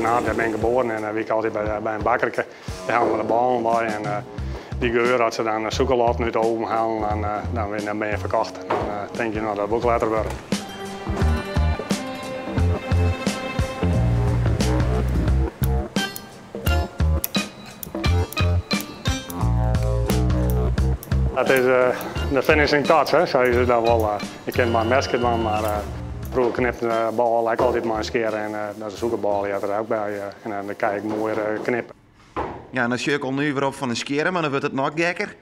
Ternaard, dêr bin ik geboren en wie ik altyd by in bakkerke. Dêr hellen we de bôlen wei en dy geur, as se dan sûkerlatten út de oven hellen, dan binne je ferkocht. Dan tink je, no dat wol ik letter wurde. Dat is de finishing touch, hè, sizze se dan wol. Je kinne it mei in meske dwaan, mar froeger knipte de bôle ek altyd mei in skear en dat is de sûkerbôle heart der ek by en dan krij ik moaier knippe. Ja, en dan sjoch ik al nuver op fan in skjirre, mar dan wurdt it noch gekker.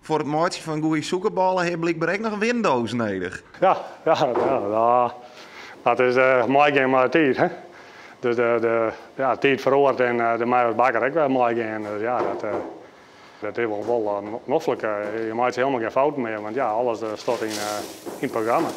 Foar it meitsjen fan goede sûkerbôle ha je blykber ek noch Windows nedich. Ja, ja, ja, dat is meigean mei de tiid, hè. Dus de, ja, de tiid feroaret en de mei as bakker ek wer meigean. Dus ja, dat is wol noflik. Je meitsje helemaal gjin fouten mear, want ja, alles stiet yn it programma.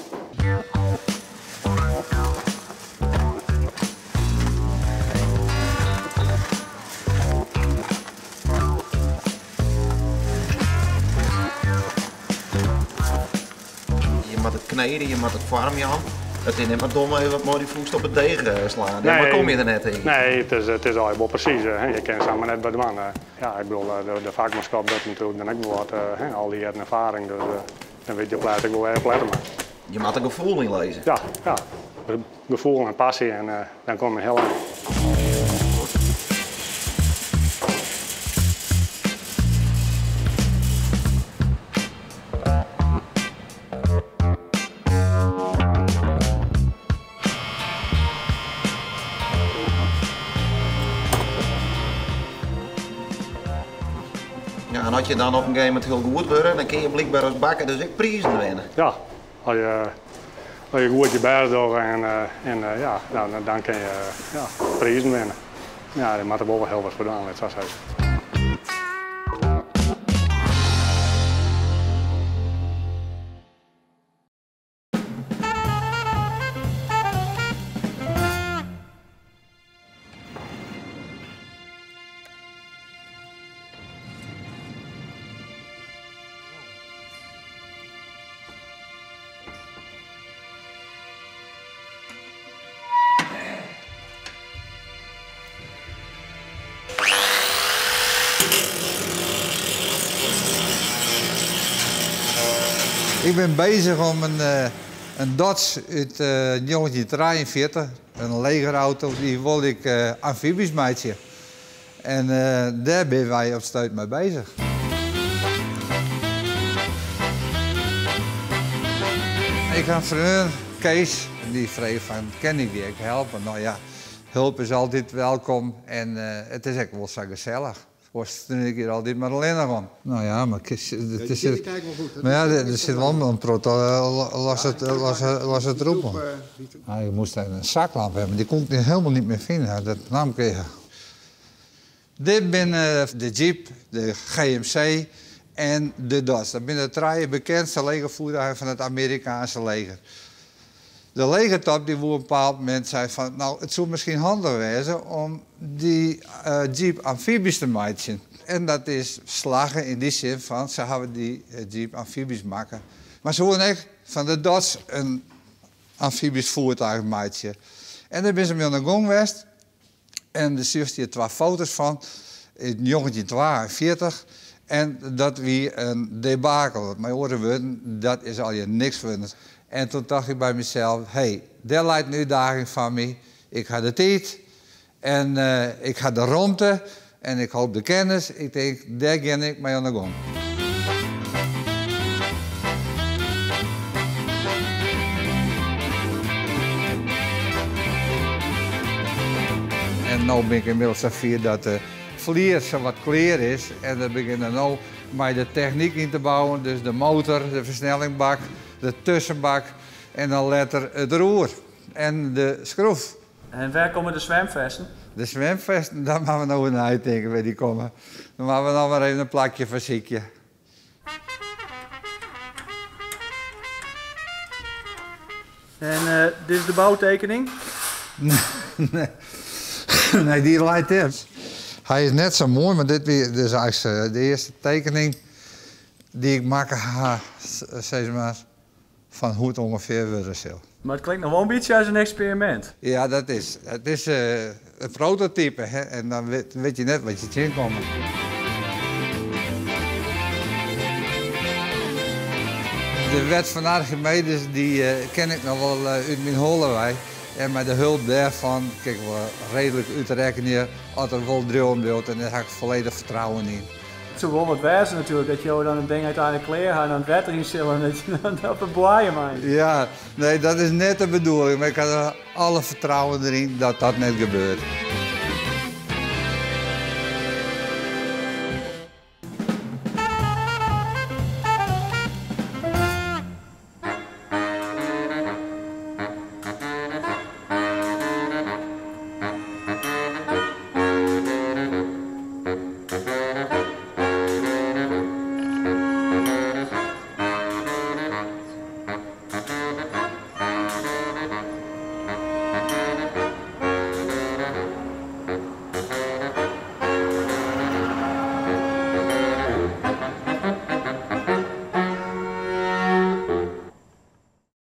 Je moatte it knede, je moatte it foarm jaan. It is net mar dom even wat mei dy fûst op it deeg slaan. Nee, mar kom je der net yn. Nee, it is allegear wol presys. Je kinne samar net wat dwaan. Ja, ik bedoel, de fakmanskap docht natuerlik dan ek wol wat, hè, al dy jierren erfaring. Dus dan witte je op lêst ek wol wêr je op lette moatte. Je moatte gefoel yn lizze. Ja, ja. Gefoel en passy en dan komme je hiel ein. Ja, en as je dan op in gegeven momint hiel goed wurde, dan kinne je blykber as bakker dus ek prizen winne. Ja, as je, as je goed je bêst dogge en ja, dan kinne je, ja, prizen winne. Ja, je moatte der wol wat hiel wat foar dwaan, lit sa sizze. Ik bin bezich om in Dodge út 1943, in legerauto, dy wol ik amfibysk meitsje. En dêr binne wy op 't stuit mei bezich. Ik ha in freon, Kees, dy frege fan kin ik dy ek helpe? No ja, hulp is altyd welkom en it is ek wol sa gesellich. Oars stean ik hjir altyd mar allinnich om. No ja, mar it is, mar ja, der sit wol in protte losse troep oan. Ik moast even in zaklamp hawwe, mar dy kon ik helemaal niet mear fine. Dat naam ik. Dit binne de Jeep, de GMC en de Dodge. Dat binne de trije bekendste legervoertuigen fan it Amerikaanske leger. De legertop dy woe op in bepaald momint sei fan, no, it soe miskien handich wêze om dy Jeep amfibysk te meitsjen. En dat is slagge yn dy sin fan, se hawwe dy Jeep amfibysk makke. Mar se woene ek fan de Dodge in amfibysk voertuig meitsje. En dêr binne se mei oan de gong west. En der sjochst hjir twa foto's fan út 1942. En dat wie in debakel. Mei oare wurden, dat is allegear niks wurden. En toen tocht ik by mysels, hey, dêr leit in útdaging foar my. Ik ha de tiid en ik ha de romte en ik hoop de kennis. Ik tink, dêr gean ik mei oan de gong. En no bin ik ynmiddels safier dat de flier sawat klear is en we begjinne no mei de technyk yn te bouwen, dus de motor, de fersnellingbak, de tuskenbak en dan letter it roer en de skroef. En wêr komme de swimfesten? De swimfesten, daar moatte we no oer neitinke wêr dy komme. Dan moatte we noch mar even in plakje foar sykje. En dit is de boutekening? Nee, nee, dy leit dêr. Hy is net sa moai, mar dit wie dus eigentlik de earste tekening dy't ik makke ha, sis mar, fan hoe't it ûngefear wurde sil. Mar it klinkt noch wol in bytsje as in eksperimint. Ja, dat is. It is in prototype hè, en dan wit je net wat je tsjinkomme. De wet fan Archimedes dy ken ik noch wol út myn holle wei. En mei de hulp dêrfan kin ik wol reedlik útrekkenje oft er wol driuwen bliuwt en dêr ha ik folledich fertrouwen yn. It soe wol wat wêze natuerlik dat jo dan it ding úteinlik klear ha en dan it wetter yn sille en dat je dan op 'e boaiem meie. Ja, nee, dat is net de bedoeling, mar ik ha alle fertrouwen deryn dat dat net gebeurt.